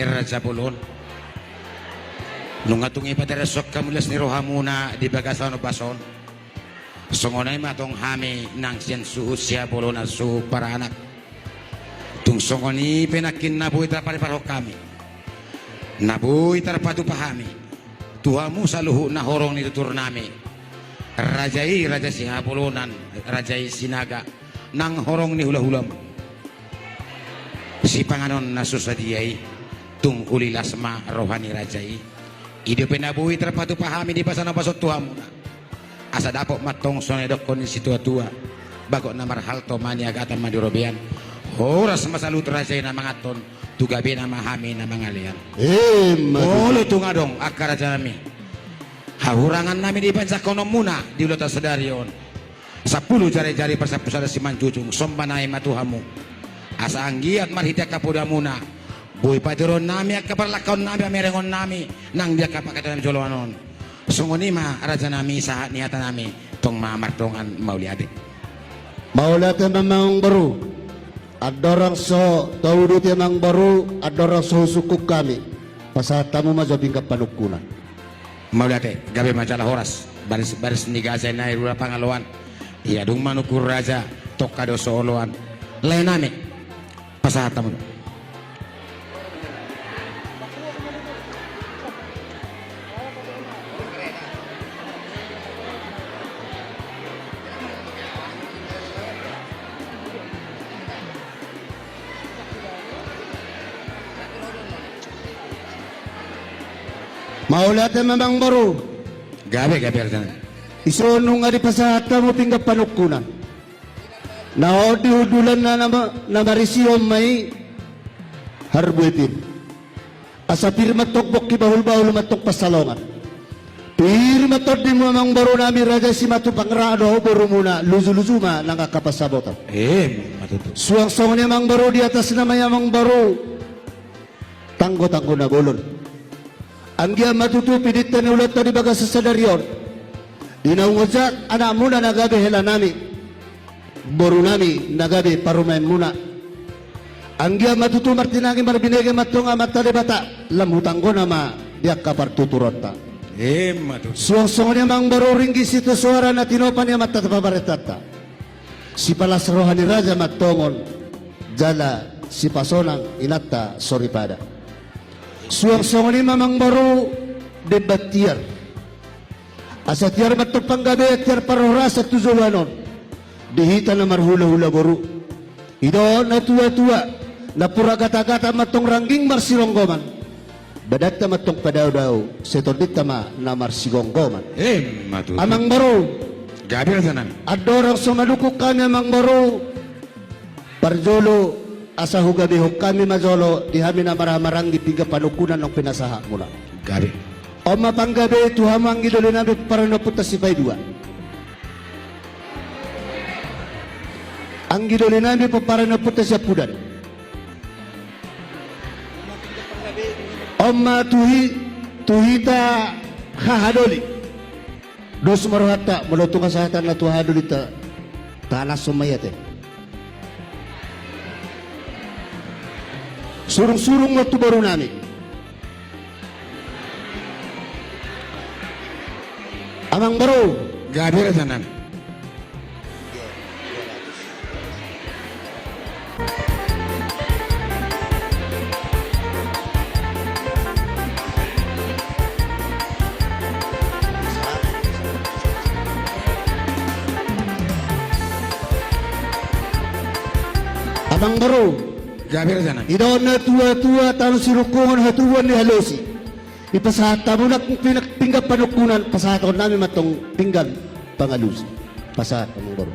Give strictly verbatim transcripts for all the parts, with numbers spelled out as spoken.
Raja Bolon. Nunga tung dipatereshon hamu las ni rohamuna di bagasan ombas on. Songon i ma tong hami nang sian suhut Sihabolonan, suhut paranak. Tung songon i pe nangkin na boi tarpariparhon hami, na boi tarpatupa hami tu hamu saluhutna horong ni tuturnami, raja i raja Sihabolonan, raja i Sinaga, nang horong ni hulahulam. Sipanganon na so sadia i, tung uli las ma roha ni raja i. I dope na boi tarpatupa hami di bagasan ombas on tu hamuna. Asa dapot ma tong songon na nidokkon ni situatua: Bagot na marhalto maniagatan ma di robean. Horas ma saluhut raja i na manganhon, tu gabena ma hami na mangalean. Emma tutu. Molo tung adong angka rajanami hahurangannami di panjangkononmuna di ulaonta sadari on, sampulu jarijari parsapulu sada simanjujung, somba nami ma tu hamu. Asa anggiat marhite angka podamuna boi patoronnami angka parlangkaonnami, pamerengonnami nang di angka pangkataionnami joloan on. Songon i ma rajanami sahat ni hatanami, tong ma mardongan mauliate. Mauliate ma amangboru. Andorang so tauduti amangboru, andorang so husungkun hami, pasahat hamu ma jo pinggan panungkunan. Mauliate, gabe ma jala horas. Baris, baris ni gaja i nai rura pangaloan. Ia dung manungkun raja, tongka do so oloan. Laenami, pasahat hamu. Mauliate ma amangboru. Gabe, gabe rajanami. Dison nunga dipasahat hamu pinggan panungkunan. Na on di hundulanna na ma-, na marisi on ma i harbue pir. Asa pir ma tong pongki, bahulbahul ma tong pansalongan. Pir ma tondimuna amangborunami raja Simatupang, ra dohot borumuna, lujuluju ma nang angka pansamotan. Emma tutu. Suang songon i amangboru, di atasna ma i amangboru, tanggotanggo na bolon. Anggiat ma tutu pidinta ni ulaonta di bagasan sadari on, di naung ojak anakmuna na gabe helanami, borunami na gabe parumaenmuna. Anggiat ma tutu martinangi marbinege ma tong Amanta Debata, lam hutanggona ma di angka partuturonta. Emma tutu. Suang songon i amangboru, ringgit sitio soara na tinopa ni Amanta Debata pamarentanta. Sipalas roha ni raja ma tongon, jala sipasonang inanta soripada. Suang songon i ma amangboru, demban tiar. Asa tiar ma tong panggabean, tiar parhorasan tu joloan on. Di hita na marhulahula boru. Didok natuatua, nampuna gatagata ma tong rangging marsigomgoman. Badanta ma tong padaodao, sai tondinta ma na marsigomgoman. Emma tutu. Amangboru. Gabe rajanami. Andorang so manungkun hami amangboru, parjolo asa hugabehon hami ma jolo di hami na marhahamaranggi pinggan panungkunan naung pinasahatmuna. Gabe. On ma panggabean tu hamu anggi dolinami pomparan ni ompunta Sipaidua. Anggi dolinami pomparan ni ompunta Siampudan. On ma tu hi-, tu hita hahadoli. Dos ma rohanta, molo tung hasahatan na tu hahadolinta, tangan so ma i ate. Surungsurung ma tu borunami. Amangboru. Gabe rajanami. Amangboru. Gabe rajanami. Didok natuatua, tano sirungkungan hatubuan ni halosi. Dipasahat hamu nang ping-, pinggan panungkunan, pasahatonnami ma tong pinggan pangalusi. Pasahat amangboru.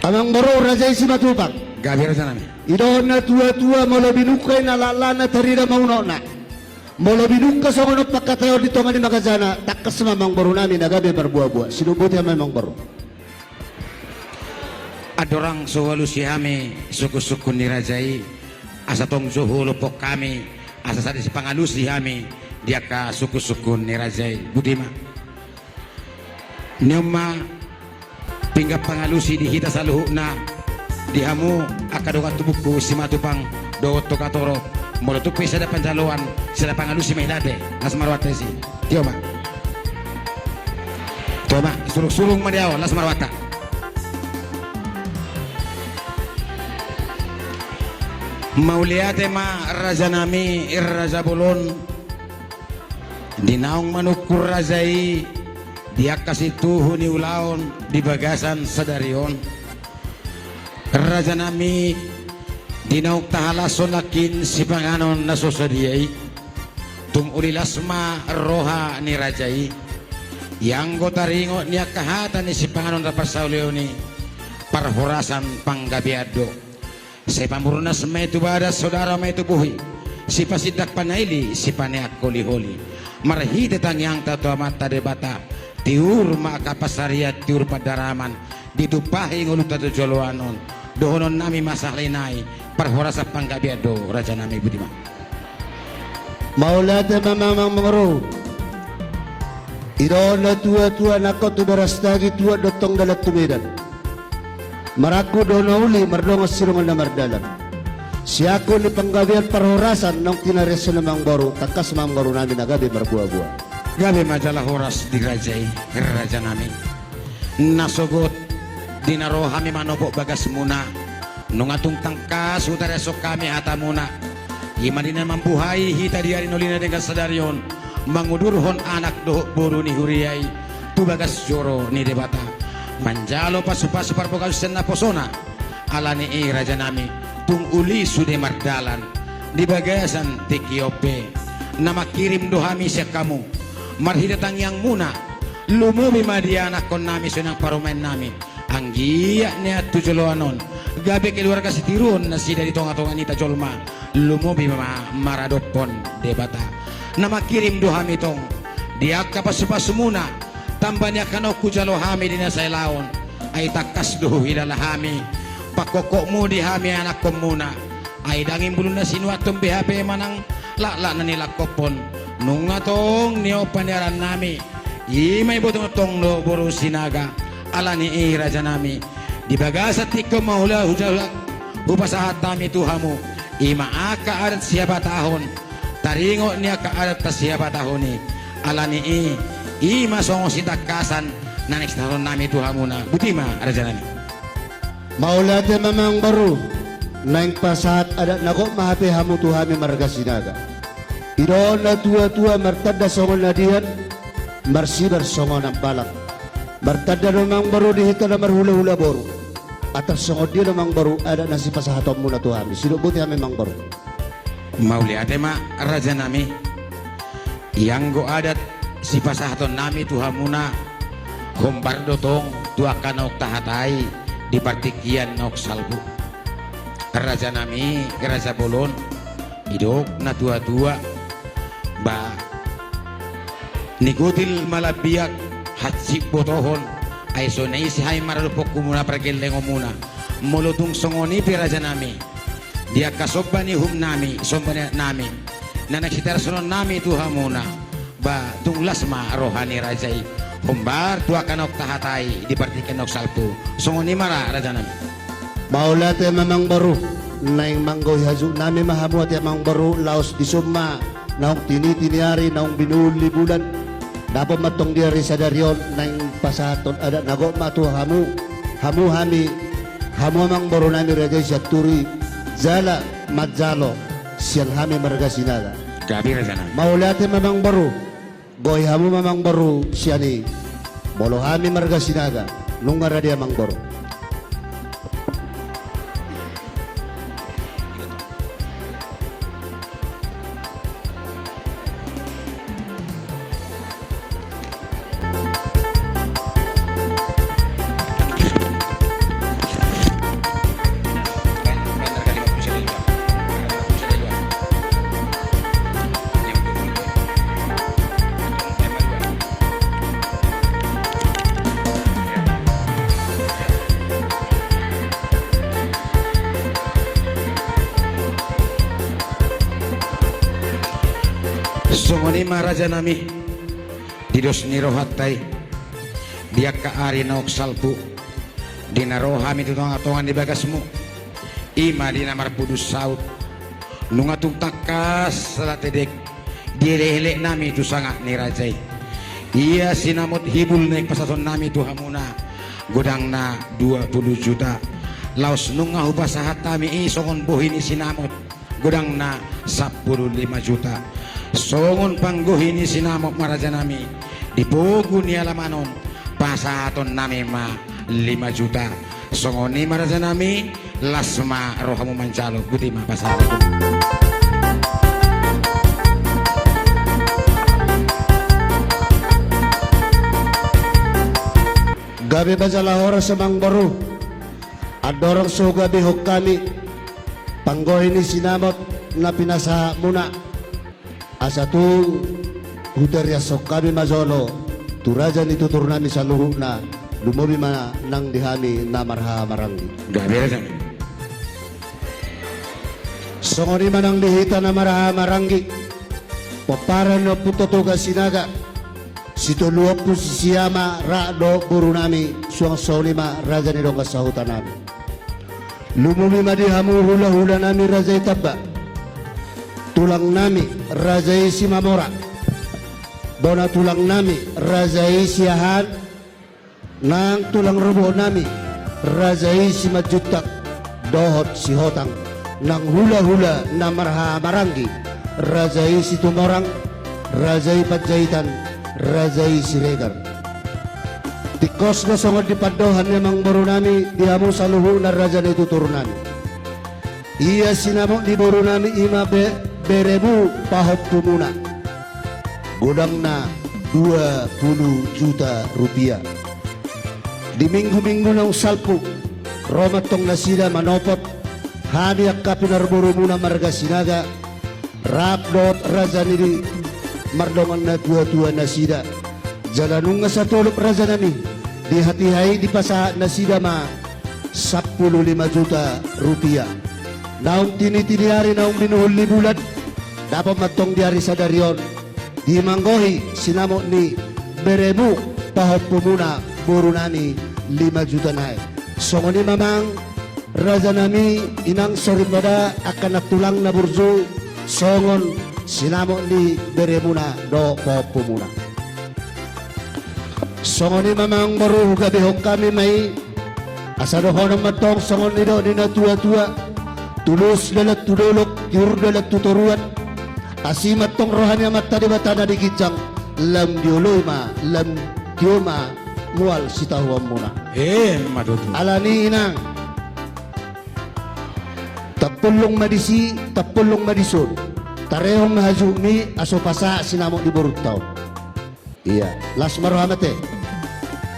Amangboru, raja i Simatupang. Gabe rajanami. Didok natuatua, molo binungka i na laklakna, tarida ma unokna. Molo binungka songon on pangkataion di tonga ni magajana, tangkas ma amangborunami na gabe marboaboa. Sidohot boti hami amangboru. Andorang so hualusi hami sungkunsungkun ni raja i, asa tong jo huolophon hami, asa sada sipangalusi hami di angka sungkunsungkun ni raja i. Boti ma. Ni on ma pinggan pangalusi di hita saluhutna. Di hamu angka dongan tubungku Simatupang dohot Togatoro, molo tung pe sada panjaloan, sada pangalusi ma i, ate, las ma rohanta disi. Tio ma. Tio ma, surung-surung ma di ahu, las ma rohanta. Mauliate ma rajanami, raja bolon. Di naung manungkun raja i di angka situhu ni ulaon di bagasan sadari on. Rajanami, di naung tahalashon nangkin sipanganon na so sadia i, tung uli las ma roha ni raja i. Ianggo taringot ni angka hata ni sipanganon na parsaulion i, parhorasan panggabean do. Sai pamurnas ma i tu badan, saudara ma i tu bohi, sipasindak panaili, sipaneang holiholi. Marhite tangiangta tu Amanta Debata, tiur ma angka pansarian, tiur pandaraman, ditumpahi ngolunta tu joloan on. Dohononnami ma sahali nai, parhorasan panggabean do, rajanami, botima. Mauliate ma amang boru. Ido na tua-tua nangkok tu Berastagi, tua do tong dalan tu Medan. Marangkup do na uli, mardongan sirongan na mardalan. Siangkup ni panggabean parhorasan naung tinariashon amang boru, tangkas ma amang borunami na gabe marboa-boa. Gabe ma jala horas di raja i, rajanami. Na sogot di na ro hami manopot bagasmuna, nunga tung tangkas hutariashon hami hatamuna. I ma di na mambuhai hita di ari na uli na denggan sadari on, mangudurhon anak dohot boru ni huria i tu bagas joro ni Debata, manjalo pasu-pasu parbagason sian naposona. Ala ni i, rajanami, tung uli sude mardalan di bagasan tingki on pe, na mangkirim do hami sian hamu marhite tangiangmuna. Lumobi ma di anakkonnami songon i nang parumaennami, anggiat nian tu joloan on gabe keluarga sitiruon nasida di tonga-tonga ni hita jolma. Lumobi ma maradophon Debata. Na mangkirim do hami tong di angka pasu-pasumuna, tamba ni angka na hujalo hami di na sai laon. Ai tangkas do huhilala hami pangkophopmu di hami anakkonmuna. Ai ndang imbulu na sinuanhon be hape manang laklak na nilangkophon. Nunga tong nion paniarannami. I ma iboto tong do boru Sinaga. Ala ni i, rajanami, di bagasan tingki on ma hula hujala hupasahat hami tu hamu. I ma angka adat sihabatahon. Taringot ni angka adat sihabatahon i. Ala ni i, i ma songon sitangkasan na naeng sitahatonnami tu hamuna. Botima, rajanami. Mauliate ma amang boru, naeng pasahat adat na gok ma hape hamu tu hami marga Sinaga. Ido na tua-tua martanda songon adian, marsibar songon ambalang. Martanda do amang boru di hita na marhula-hula boru. Atas songon dia do amang boru adat na sipasahatonmuna tu hami, sidok boti hami amang boru. Mauliate ma, rajanami. Ianggo adat sipasahatonnami tu hamuna, hombar do tong tu angka naung tahatai di partingkian naung salpu. Rajanami, raja bolon, didok na tua-tua, ba, nigotil ma lambiak, hansit botohon. Ai so na ise hami maradophon hamuna pargellengonmuna. Molo tung songon i pe, rajanami, di angka somba ni uhumnami, somba ni adatnami, na naeng sitariashononnami tu hamuna, ba, tung las ma roha ni raja i, hombar tu angka naung tahatai di partingkian naung salpu. Songon i ma ra, rajanami. Mauliate ma amang boru, naeng manggohi hajutnami ma hamu ate amang boru, laos dison ma naung tiniti ni ari, naung binuhul ni bulan. Dapot ma tong di ari sadari on naeng pasahathon adat na gok ma tu hamu, hamu hami, hamu amang borunami raja i Sianturi, jala manjalo sian hami marga Sinaga. Gabe, rajanami. Mauliate ma amang boru. Gohi hamu ma amang boru sian i. Molo hami marga Sinaga, nunga rade amang boru. Songon i ma, rajanami, di dos ni rohanta i, di angka ari naung salpu, di na ro hami tu tonga-tonga ni bagasmu, I ma di na marpudun saut. Nunga tung tangkas latedek dielek-elek nami tu sangap ni raja i. Ia sinamot hibul naeng pasahaton nami tu hamuna godangna dua pulu juta. Laos nunga hupasahat hami i songon bohi ni sinamot godangna sampulu lima juta. Songon panggohi ni sinamot ma raja nami di pogu ni alaman on pasahaton nami ma lima juta. Songon i ma raja nami, las ma rohamu manjalo, boti ma pasahaton. Gabe ma jala horas amang boru. Andorang so hugabehon hami panggohi ni sinamot na pinasahatmuna, asa tung hutariashon hami ma jolo tu raja ni tutur nami saluhutna, lumobi ma nang di hami na marhahamaranggi. Gabe raja. Songon i ma nang di hita na marhahamaranggi, pomparan ni Ompu Totoga Sinaga, sitolu ompu si Siama rap dohot boru nami, suang songon i ma raja ni dongan sahuta nami. Lumobi ma di hamu hulahula nami raja i Tamba, tulang nami raja i Simamora, bona tulang nami raja i Siahaan, nang tulang rorobot nami raja i Simanjuntak dohot Sihotang, nang hulahula na marhahamaranggi, raja i Situmorang, raja i Panjaitan, raja i Siregar. Tingkos do songon di pandohan ni amang boru nami di hamu saluhutna raja ni tutur nami. Ia sinamot ni boru nami i ma be-, beremu pahompumuna, godangna dua pulu juta rupiah. Di minggu-minggu naung salpu, ro ma antong nasida manopot hami angka pinarborumuna marga Sinaga, rap dohot raja ni mardongan natuatua nasida. Jala nunga satolop raja nami, di hatiha i dipasahat nasida ma sampulu lima juta rupiah. Naung tinitini ari naung binuhul ni bulan, dapot ma antong di ari sadari on, di manggohi sinamot ni beremu pahompumuna boru nami lima juta nai. Songon i ma amang raja nami, inang soripada, angka nantulang na burju, songon sinamot ni beremuna dohot pahompumuna. Songon i ma amang boru, hugabehon hami ma i, asa dohonon ma antong songon nidok ni natuatua: Tulus dalan tu dolok, tiur dalan tu toruan. Asi ma antong roha ni Amanta Debata na di ginjang, lam dioloi ma, lam tio ma mual sitahuonmuna. Emma tutu. Alani i inang, tampollong ma disi, tampollong ma dison. Tarehon ma hajutmi asa hupasahat sinamot ni borunta on. Ia, las ma roham ate.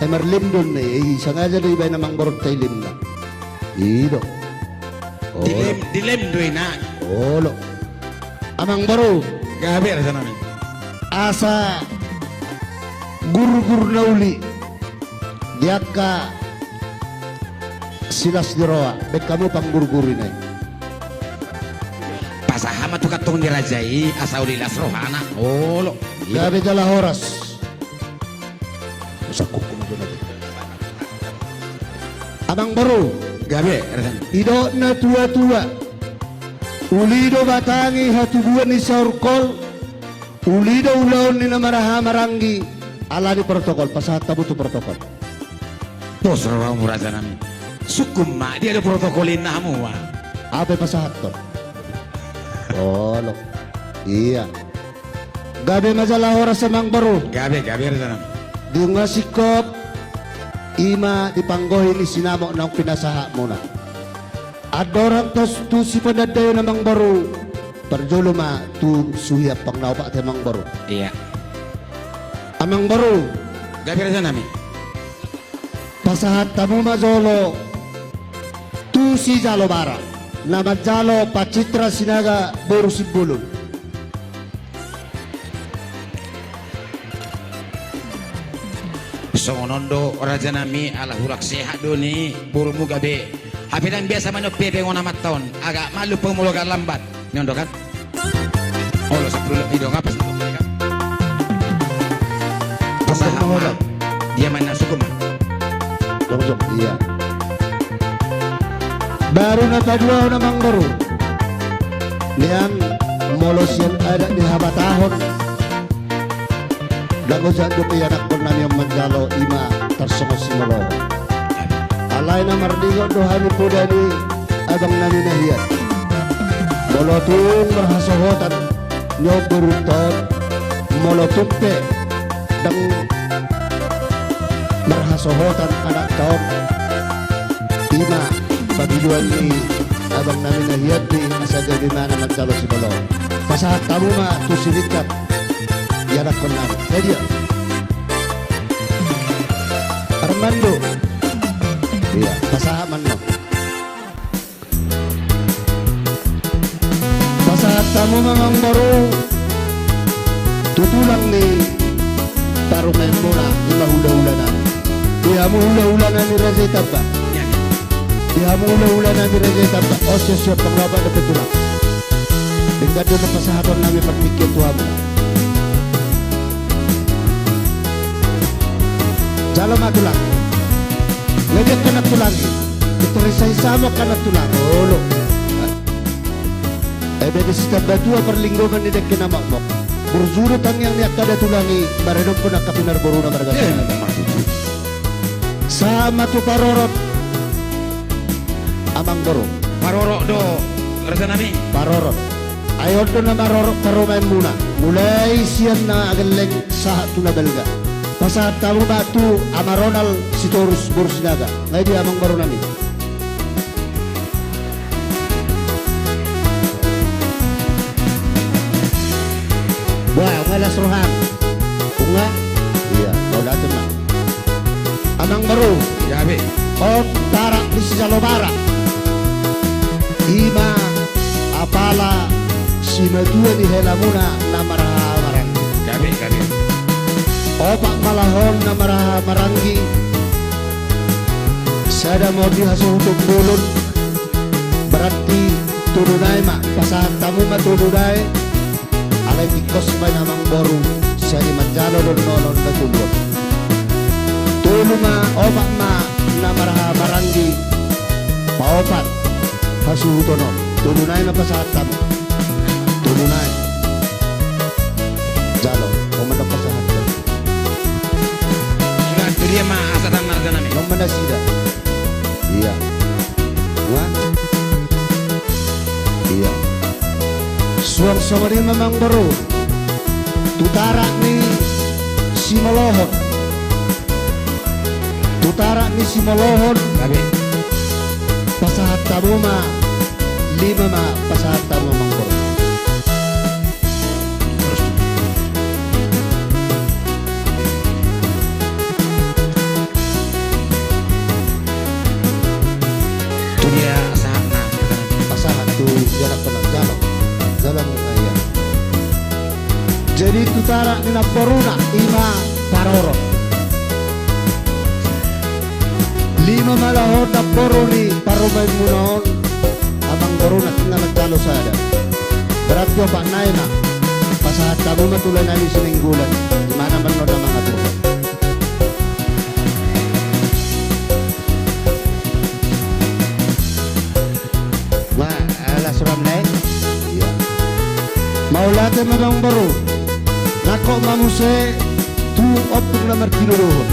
Ai marlem do on, i sangaja do ibaen amang borunta i lemna. I do. Olo. Dilem, dilem do inang. Olo. Amang boru. Gabe raja nami. Asa gurgur na uli di angka silas ni roha, baen hamu panggurgur i nai. Pasahat ma tu kantong ni raja i asa uli las rohana. Olo. Gabe jala horas. Sangkupku ma jolo. Amang boru. Gabe raja nami. Didok natuatua: Uli do batang i hatubuan ni saur kol, uli do ulaon ni na marhahamaranggi. Alani protokol, pasahat hamu tu protokol. Pos rohamu raja nami. Sungkun ma, dia do protokol i, ninna hamu ma. Aha pe pasahathon? Olo. Ia. Gabe ma jala horas amang boru. Gabe, gabe raja nami. Dung singkop, i ma di panggohi ni sinamot naung pinasahatmuna. Andorang tos tu sipanandaion amang boru, parjolo ma tu suhi ampang na opat i amang boru. Ia. Amang boru. Gabe raja nami. Pasahat hamu ma jolo tu sijalo bara na manjalo Pak Citra Sinaga boru Simbolon. Songon on do raja nami, ala hurang sehat do ni borumu gabe. Hape ndang biasa ma nion pepe ngon amanta on, agak malum pe molo agak lambat. Nion do kan? Olo, sampulu lebih do, nga pas do kan? Pasahat ma. Dia main na sungkun ma. Jom, jom, ia. Baru na paduahon, amangboru, nian molo sian adat ni habatahon, dang ojak dope ianakkon nami on manjalo, i ma tarsongon simolohon. Alai na mardingot do hami poda ni abang nami na hian. Molo tung marhasohotan ni omborunta on, molo tung pe dang marhasohotan anakta on, i ma pangidoan ni abang nami na hian di asa gabe imana manjalo simolohon. Pasahat hamu ma tu si Richard ianakkon nami. Jadi, Armando. Iya, pasahat ma annon. Pasahat hamu ma, amangboru, tu tulang ni parumaenmuna, i ma hulahula nami. Di hamu hulahula nami Raja Itamba. Di hamu hulahula nami Raja Itamba. Osiosiop, tong na opat dope tulang. Denggan do na pasahaton nami partingkian tu hamu. Jalo ma, tulang. Nga diangka na tulang i? Pintor i saisa ma angka na tulang. Olo. Ebe di Sitambatua parlinggoman ni dengke na mokmok. Burju do tangiang ni angka da tulang i, barenonhon angka pinarboruna marga Sinaga. Sahat ma tu parorot, amangboru. Parorot do, raja nami. Parorot. Ai on do na marorot parumaenmuna. Mulai sian na gelleng sahat tu na balga. Pasahat hamu ma tu Ama Ronald Sitorus boru Sinaga. Nga i dia, amangboru nami? Wah, nga las roham. Nga? Iya, mauliate ma. Amangboru. Iya, be. On tarak ni sijalo bara. I ma apala simatua ni helamuna na marhahamaranggi. Gabe, gabe. Opat ma lahon na marhahamaranggi. Sada ma on di hasuhuton bolon. Berarti tolu nai ma, pasahat hamu ma tolu nai. Alai tingkos ma i, amangboru, sian i manjalo do annon na tolu on. Tolu ma, opat ma na marhahamaranggi, paopat hasuhuton on. Tolu nai ma pasahat hamu. Tolu nai. Jalo, on ma na pasahat hamu. Sudah, tu dia ma asa tangar tanami. On ma nasida. Iya. Wah. Iya. Suang songon i ma, amangboru. Tu tarak ni simolohon. Tu tarak ni simolohon. Gabe. Pasahat hamu ma, lima ma pasahat hamu, amangboru. Tu dia sahatna. Pasahat tu dia na pernah jalan. Jalan na ia. Jadi tu tarak ni namboruna i ma parorot. Lima ma lahon namboru ni parumaenmuna on, amangboruna, tinggal jalo sada. Berarti opat nai ma. Pasahat hamu ma tu lae nami Sinenggulan. Di mana ma annon na mangaturhon. Wah, alas roham, lae. Iya. Mauliate ma, amangboru. Nangkok ma muse tu ompung na martinodohon.